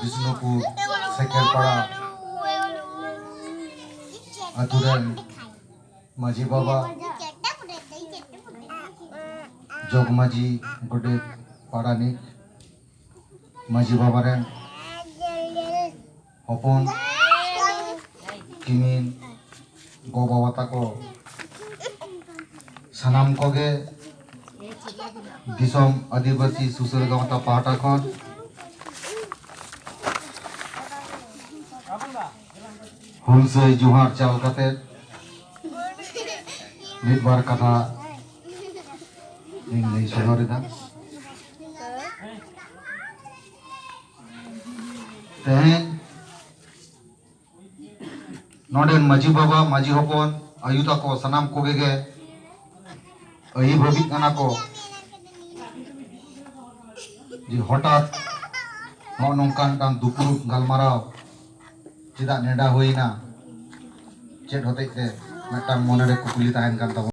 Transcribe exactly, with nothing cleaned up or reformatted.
ᱵᱤᱥᱱᱩᱯᱩᱨ ᱥᱮᱠᱮᱨᱯᱟᱲᱟ ᱟᱛᱳ ᱨᱮᱱ ᱢᱟᱹᱡᱷᱤ ᱵᱟᱵᱟ, ᱡᱚᱜᱽ ᱢᱟᱹᱡᱷᱤ, ᱜᱚᱰᱮᱛ, ᱯᱟᱨᱟᱱᱤᱠ, ᱢᱟᱹᱡᱷᱤ ᱵᱟᱵᱟ ᱨᱮᱱ ᱦᱚᱯᱚᱱ, ᱠᱤᱢᱤᱱ, ᱜᱚ ᱵᱟᱵᱟ ᱛᱟᱠᱚ, ᱥᱟᱱᱟᱢ ᱠᱚᱜᱮ ᱫᱤᱥᱚᱢ ᱟᱹᱫᱤᱵᱟᱹᱥᱤ ᱥᱩᱥᱟᱹᱨ ᱜᱟᱶᱛᱟ ᱯᱟᱦᱴᱟ ᱠᱷᱚᱱ ᱦᱩᱞᱥᱟᱹᱭ ᱡᱚᱦᱟᱨ ᱪᱟᱞ ᱠᱟᱛᱮ ᱢᱤᱫ ᱵᱟᱨ ᱠᱟᱛᱷᱟ ᱞᱤᱧ ᱞᱟᱹᱭ ᱥᱚᱫᱚᱨ ᱮᱫᱟ᱾ ᱛᱮᱦᱮᱧ ᱱᱚᱰᱮᱱ ᱢᱟᱹᱡᱷᱤ ᱵᱟᱵᱟ, ᱢᱟᱹᱡᱷᱤ ᱦᱚᱯᱚᱱ, ᱟᱭᱳ ᱛᱟᱠᱚ, ᱥᱟᱱᱟᱢ ᱠᱚᱜᱮ ᱜᱮ ᱟᱹᱭᱩᱨ ᱵᱷᱟᱹᱵᱤᱜ ᱠᱟᱱᱟ ᱠᱚ ᱡᱮ ᱦᱚᱴᱟᱛ ᱱᱚᱜᱼᱚ ᱱᱚᱝᱠᱟ ᱢᱤᱫᱴᱟᱝ ᱫᱩᱯᱲᱩᱵ ᱜᱟᱞᱢᱟᱨᱟᱣ ᱪᱮᱫᱟᱜ ᱱᱮᱰᱟ ᱦᱩᱭᱱᱟ, ᱪᱮᱫ ᱦᱚᱛᱮᱡ ᱛᱮ, ᱢᱤᱫᱴᱟᱝ ᱢᱚᱱᱮᱨᱮ ᱠᱩᱠᱞᱤ ᱛᱟᱦᱮᱱ ᱠᱟᱱ ᱛᱟᱵᱚᱱᱟ᱾